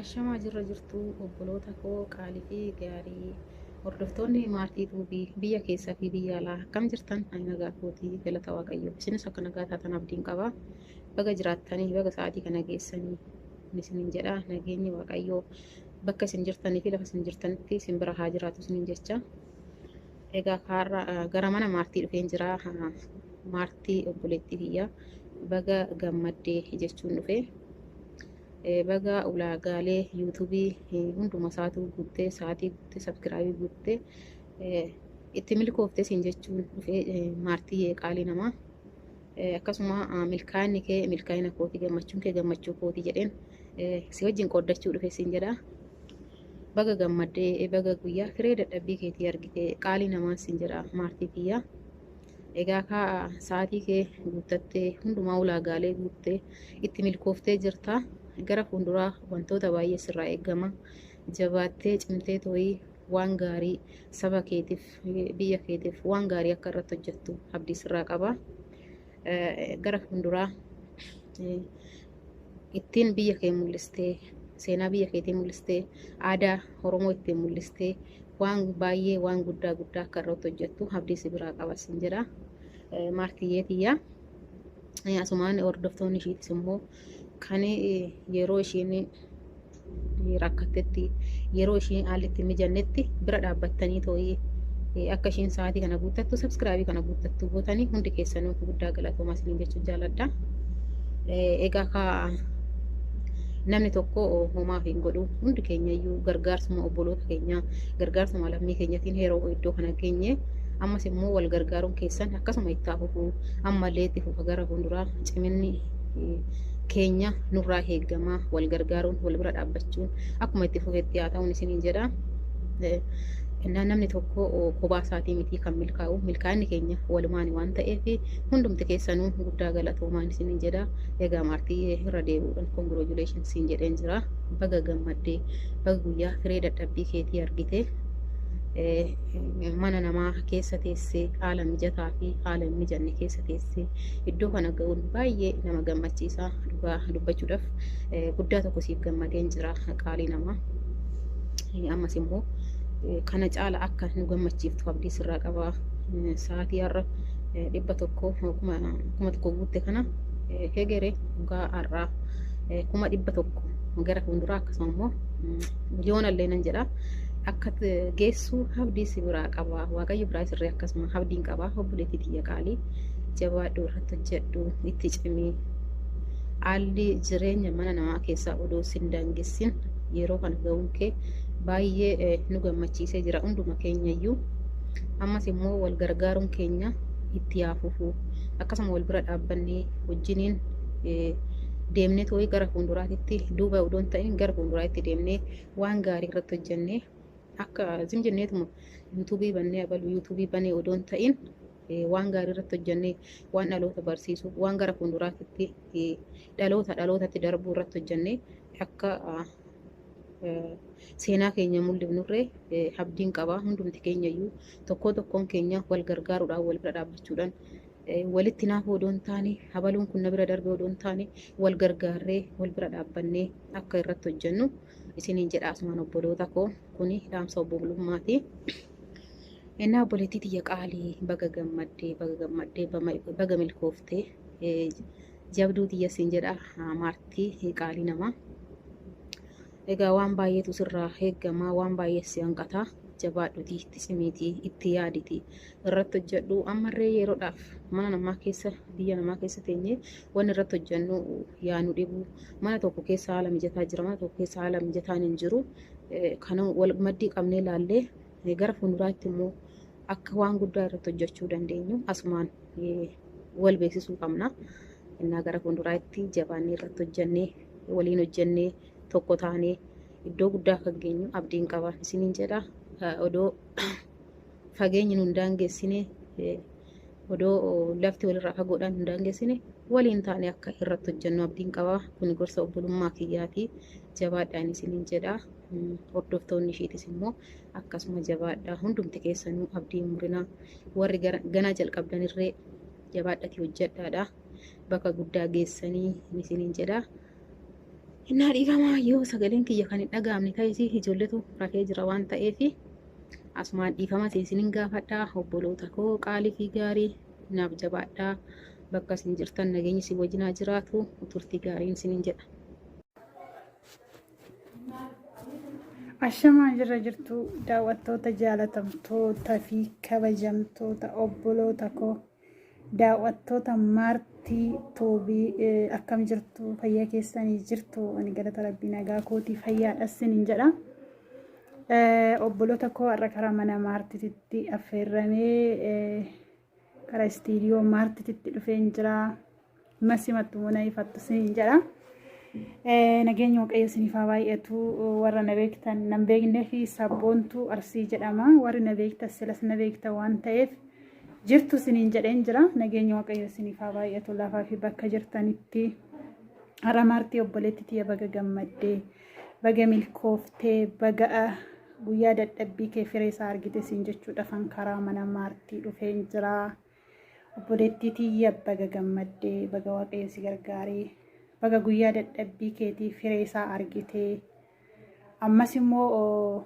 Ashamaa jirra jirtuu obboloota koo qaalii fi gaarii hordoftoonni Maartii Tuubii biyya keessaa fi biyya alaa akkam jirtan? Ani nagaa kootii, galata Waaqayyoo. Isinis akka nagaa taatan abdiin qaba. Baga jiraattanii, baga sa'aatii kana geessanii isiniin jedha. Nageenyi Waaqayyoo bakka isin jirtanii fi lafa isin jirtanitti isin bira haa jiraatu isiniin jecha. Egaa kaarra gara mana Maartii dhufeen jira. Maartii obboleettii kiyya baga gammaddee jechuun dhufe. Baga ulaagaalee yuutuubii hunduma isaatuu guuttee, sa'aatii guuttee, sabskiraabii guuttee itti milkooftee siin jechuun dhufee, Maartii qaalii namaa. Akkasuma milkaa'inni kee milkaa'ina kooti, gammachuun kee gammachuu kooti jedheen si wajjin qooddachuu dhufe siin jedha. Baga gammaddee, baga guyyaa firee dadhabbii keetii argite, qaalii namaa siin jedha, Maartii kiyya. Egaa kaa sa'aatii kee guuttattee, hundumaa ulaagaalee guuttee itti milkooftee jirta. Gara fuulduraa wantoota baay'ee sirraa eegama. Jabaattee cimtee tooyii waan gaarii saba keetiif, biyya keetiif waan gaarii akka irratti hojjettu abdii sirraa qaba. Gara fuulduraa ittiin biyya kee mul'istee, seenaa biyya keetii mul'istee, aadaa Oromoo ittiin mul'istee waan baay'ee, waan guddaa guddaa akka irratti hojjettu abdii si biraa qaba sin jedha. Maartiyyee tiyya. Asumaan hordoftoonni ishiitis immoo kan yeroo ishiin rakkattetti, yeroo ishiin haalli itti mijannetti bira dhaabbattanii too'ii akka ishiin sa'aatii kana guuttattu, sabskiraabii kana guuttattu gootanii, hundi keessanuu guddaa galatoomaa isiniin jechuun jaaladha. Egaa kaa namni tokko homaaf hin godhu, hundi keenya iyyuu gargaarsuma obboloota keenyaa, gargaarsuma lammii keenyatiin yeroo iddoo kana geenye, ammas immoo wal gargaaruun keessan akkasuma itti hafufu, ammallee itti fufa. Gara fuulduraa ciminni keenya nurraa eegamaa, wal gargaaruun, wal bira dhaabbachuun akkuma itti fufetti haa ta'uun isiniin jedha. Innaan namni tokko kophaa isaatii miti kan milkaa'u, milkaa'inni keenya walumaani waan ta'eef hundumti keessanuu guddaa galatoomaan isiniin jedha. Egaa Maartii, irra deebi'uudhaan congratulations siin jedheen jira. Baga gammaddee, baga guyyaa firee dadhabbii keetii argite. Mana namaa keessa teessee, haala mijataa fi haala hin mijanne keessa teessee iddoo kana ga'uun baay'ee nama gammachiisa. Dhugaa dubbachuudhaaf guddaa tokko siif gammadeen jira, qaalii namaa. Ammas immoo kana caala akka nu gammachiiftu abdii sirraa qaba. Sa'aatii har'a 100, 1000 guutte kana hegere dhugaa har'aa 100,000, gara fuulduraa akkasuma immoo miliyoona illee nan jedha, akka geessu abdii si biraa qaba. Waaqayyo biraa sirree akkasuma abdiin qaba. Obboleettii tiyya qaalii, jabaadhu, irratti hojjedhu, itti cimii. Haalli jireenya mana namaa keessaa odoo sin daangessin yeroo kana ga'uun kee baay'ee nu gammachiisee jira hunduma keenyayyuu. Ammas immoo wal gargaaruun keenya itti haa fufu. Akkasuma wal bira dhaabbannee wajjiniin deemnee too'ii gara fuulduraatitti, duuba odoo hin ta'in gara fuulduraatti deemnee waan gaarii irratti hojjennee, akka zim jenneetuma yuutuubii bannee abalu yuutuubii banee odoo hin ta'in, waan gaarii irratti hojjennee, waan dhaloota barsiisu, waan gara fuulduraatitti dhaloota dhalootatti darbuu irratti hojjennee akka seenaa keenya mul'ifnurree abdiin qaba. Hundumti keenya iyyuu tokkoo tokkoon keenya wal gargaaruudhaan, wal bira dhaabbachuudhaan, walitti naafuu odoo hin taane, habaluun kun na bira darbe odoo hin taane, wal gargaarree wal bira dhaabbannee akka irratti hojjennu isiniin jedha. Asumaan obboloota koo, kuni dhaamsa obbolummaati. Innaa obboleettii tiyya qaalii, baga gammaddee, baga gammaddee, baga milkooftee, jabduu tiyya siin jedha, Maartii qaalii namaa. Egaa waan baay'eetu sirraa eegamaa, waan baay'ee si hanqataa. Jabaadhuti, itti cimiitii, itti yaaditi, irratti hojjedhu. Ammarree yeroodhaaf mana namaa keessa, biyya namaa keessa teenyee wanni irratti hojjennu yaa nu dhibu. Mana tokko keessa haala mijataa jira, mana tokko keessa haala mijataan hin jiru. Kana wal maddii qabnee ilaallee gara fuulduraatti immoo akka waan guddaa irratti hojjechuu dandeenyu asumaan wal beeksisuu qabna. Innaa gara fuulduraatti jabaannee irratti hojjennee, waliin hojjennee, tokko taanee iddoo guddaa akka geenyu abdiin qaba isiniin jedha. Odoo fageenyi nun daangeessine, odoo lafti walirraa fagoodhaan nun daangeessine, waliin taanee akka irratti hojjennu abdiin qaba. Kun gorsa obbolummaa kiyyaati. Jabaadhaan isiniin jedha. Hordoftoonni ishiitis immoo akkasuma jabaadha. Hundumti keessanuu abdii murinaa. Warri ganaa jalqabdanirree jabaadhatii hojjedhaadha. Bakka guddaa geessanii isiniin jedha. Innaa dhiifamaa yoo sagaleen kiyya kan hin dhaga'amne ta'es ijoolletu rafee jira waan ta'eef asumaan dhiifama isinin gaafadhaa. Obboloota koo qaalii fi gaarii naaf jabaadhaa. Bakka isin jirtan nageenyi isin wajjin haa jiraatu. Turtii gaariin isinin jedha. Ashamaa jirra jirtu daawwattoota jaalatamtoota fi kabajamtoota obboloota koo daawwattoota Maartii Tuubii akkam jirtu, fayyaa keessanii jirtu? Ani galata rabbii nagaa kootii fayyaadha isiniin jedha. Obboloota koo, har'a karaa mana Maartiitti affeerramee karaa istiidiyoo Maartiitti dhufeen jira. Masimattu muna ifattu isiniin jedha. Nageenya Waaqayyo isiniif haa baay'atu. Warra na beektan, nan beeknee fi Sabboontuu Arsii jedhama. Warri na beektan silas na beektan waan ta'eef jirtu isiniin jedheen jira. Nageenya Waaqayyo isiniif haa baay'atu lafaa fi bakka jirtanitti. Har'a Maartii obboleetti tiyya, baga gammaddee, baga milkooftee, baga guyyaa dadhabbii kee firee isaa argite siin jechuudhaafan karaa mana Maartii dhufeen jira. Obboleettii tiyya, baga gammaddee, baga Waaqayyo si gargaaree, baga guyyaa dadhabbii keetii firee isaa argitee. Ammas immoo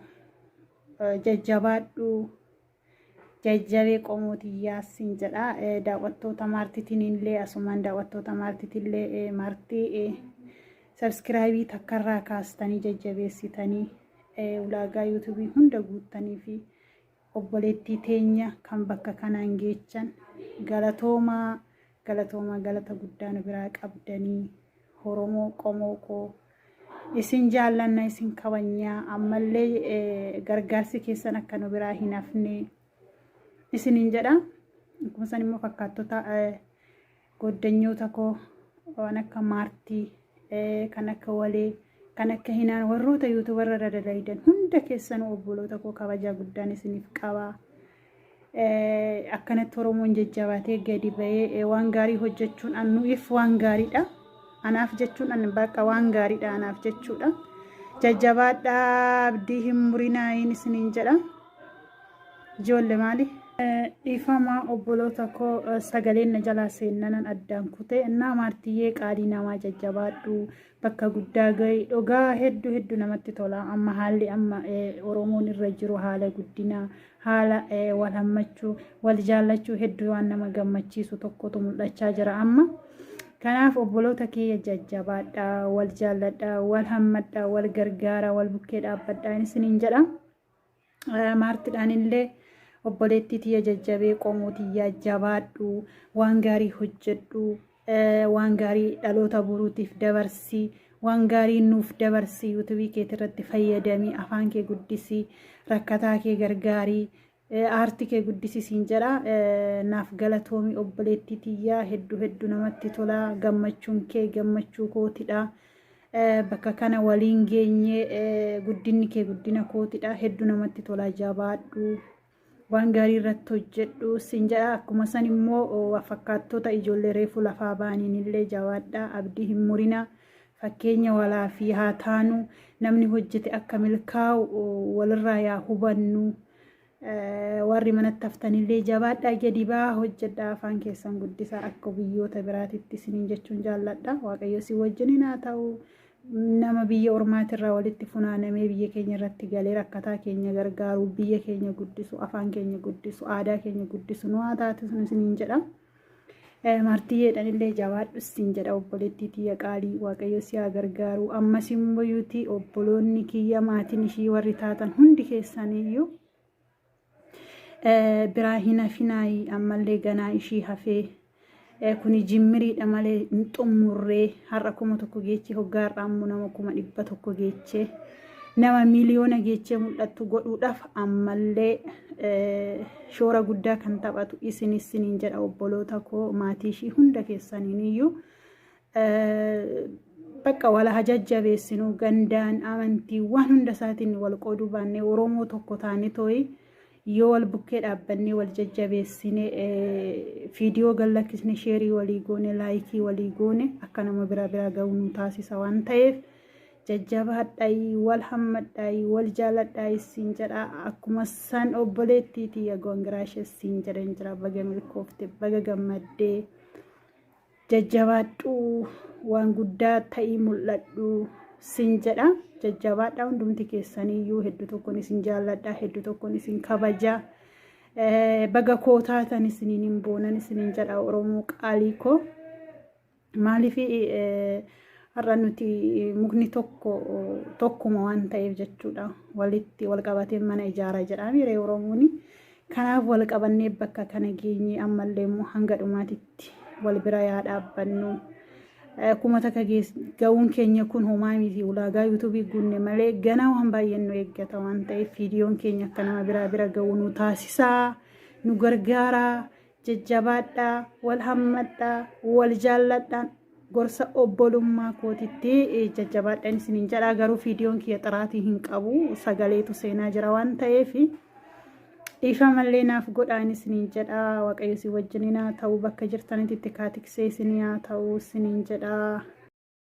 jajjabaadhu, jajjabee qomoo tiyyaa siin jedha. Daawwattoota Maartiitiin illee, asumaan daawwattoota Maartiitillee, Maartii subscribe takkarraa kaastanii jajjabeessitanii ulaagaa YouTubeii hunda guuttanii fi obboleettii teenya kan bakka kanaan geechan galatoomaa, galatoomaa, galata guddaa nu biraa qabdanii. Oromoo qomoo koo, isin jaallanna, isin kabajnaa. Ammallee gargaarsi keessan akka nu biraa hin hafne isiniin jedha. Akkuma san immoo fakkaattota goddanyoota koo waan akka Maartii, kan akka Walee, kan akka Hinaan, warroota YouTuberra irra dalaydan hunda keessanuu obboloota koo kabajaa guddaan isiniif qaba. Akkanatti Oromoon jajjabaatee gadi bahee waan gaarii hojjechuun annuuf waan gaariidha. Anaaf jechuun an bakka waan gaariidha anaaf jechuudha. Jajjabaadhaa, abdii hin murinaayin isiniin jedha. Ijoollee maali? Dhiifama obboloota koo, sagaleen na jalaa seennanan addaan kute. Innaa Maartiyyee qaalii namaa, jajjabaadhu, bakka guddaa gahi. Dhugaa hedduu hedduu namatti tola. Amma haalli amma Oromoon irra jiru haala guddinaa, haala wal hammachuu, wal jaallachuu hedduu waan nama gammachiisu tokkotu mul'achaa jira amma. Kanaaf obboloota kiyya, jajjabaadhaa, wal jaalladhaa, wal hammadhaa, wal gargaaraa, wal bukkee dhaabbadhaa isiniin jedha. Maartidhaan illee, obboleettii tiyya jajjabee qomoo tiyyaa, jabaadhu, waan gaarii hojjedhu, waan gaarii dhaloota boruutiif dabarsi, waan gaarii nuuf dabarsi. YouTubeii keetii irratti fayyadamii afaan kee guddisi, rakkataa kee gargaarii, aartii kee guddisi siin jedha. Naaf galatoomi obboleettii tiyyaa, hedduu hedduu namatti tola. Gammachuun kee gammachuu kootidha. Bakka kana waliin geenye, guddinni kee guddina kootidha. Hedduu namatti tola, jabaadhu, waan gaarii irratti hojjedhu siin jedha. Akkuma san immoo fakkaattota ijoollee reefu lafaa ba'aniin illee jabaadha, abdii hin murina, fakkeenya walaa fi haa taanu. Namni hojjete akka milkaa'u walirraa yaa hubannu. Warri manatti haftanillee jabaadhaa, gadi ba'aa hojjedhaa, afaan keessan guddisaa akka biyyoota biraatitti isiniin jechuun jaalladha. Waaqayyo si wajjiniin haa ta'u. Nama biyya ormaatirraa walitti funaanamee biyya keenya irratti galee rakkataa keenya gargaaru, biyya keenya guddisu, afaan keenya guddisu, aadaa keenya guddisu nu haa taatu isiniin jedha. Maartiyyeedhaan illee jabaadhu siin jedha. Obboleettii tiyya qaalii, Waaqayyo si haa gargaaru. Ammas immoo yuutii obboloonni kiyya, maatiin ishii warri taatan hundi keessaniyyuu biraa hin hafinaayi. Ammallee ganaa ishii hafee kuni jimmiriidha malee hin xummurree. Har'a 1000 geechee, hoggaa har'a ammoo nama 100,000 geechee, nama miliyoona geechee mul'attu godhuudhaaf ammallee shoora guddaa kan taphatu isin isiniin jedha. Obboloota koo, maatii ishii hunda keessaniin iyyuu bakka wal haa jajjabeessinu. Gandaan, amantii, waan hunda isaatiin wal qooduu baannee Oromoo tokko taane tooyi yoo wal bukkee dhaabbannee wal jajjabeessine, viidiyoo gallakkisne, share walii goone, like walii goone, akka nama biraa biraa ga'uu nu taasisa waan ta'eef jajjabaadhaayi, wal hammadhaayi, wal jaaladhaayi siin jedha. Akkuma san obboleettii tiyya goongiraashes siin jedheen jira. Baga milkoofte, baga gammaddee, jajjabaadhu, waan guddaa ta'ii mul'adhu. sin jedha. Jajjabaadhaa hundumti keessaniyyuu, hedduu tokkoon isin jaalladha, hedduu tokkoon isin kabaja. Baga koo taatan isiniin hin boonan isiniin jedha, Oromoo qaalii koo. Maaliif har'a nuti mukni tokko tokkuma waan ta'eef jechuudha. Walitti wal qabatee mana ijaara jedha miiree Oromooni. Kanaaf wal qabannee bakka kana geenye, ammallee immoo hanga dhumaatitti wal bira yaa dhaabbannu. 1000 ga'uun keenya kun homaa miti, ulaagaa yuutuubii guunne malee ganaa waan baay'een nu eeggata waan ta'eef, viidiyoon keenya akka nama biraa bira ga'uu nu taasisaa, nu gargaaraa. Jajjabaadhaa, wal hammadhaa, wal jaalladhaa, gorsa obbolummaa kootitti jajjabaadhaan isiniin jedha. Garuu viidiyoon kiyya xiraatii hin qabu, sagaleetu seenaa jira waan ta'eef dhiifa mallee naaf godhaan isiniin jedha. Waaqayyo si wajjiniin haa ta'u, bakka jirtanitti itti kaatiksee isinii haa ta'u isiniin jedha.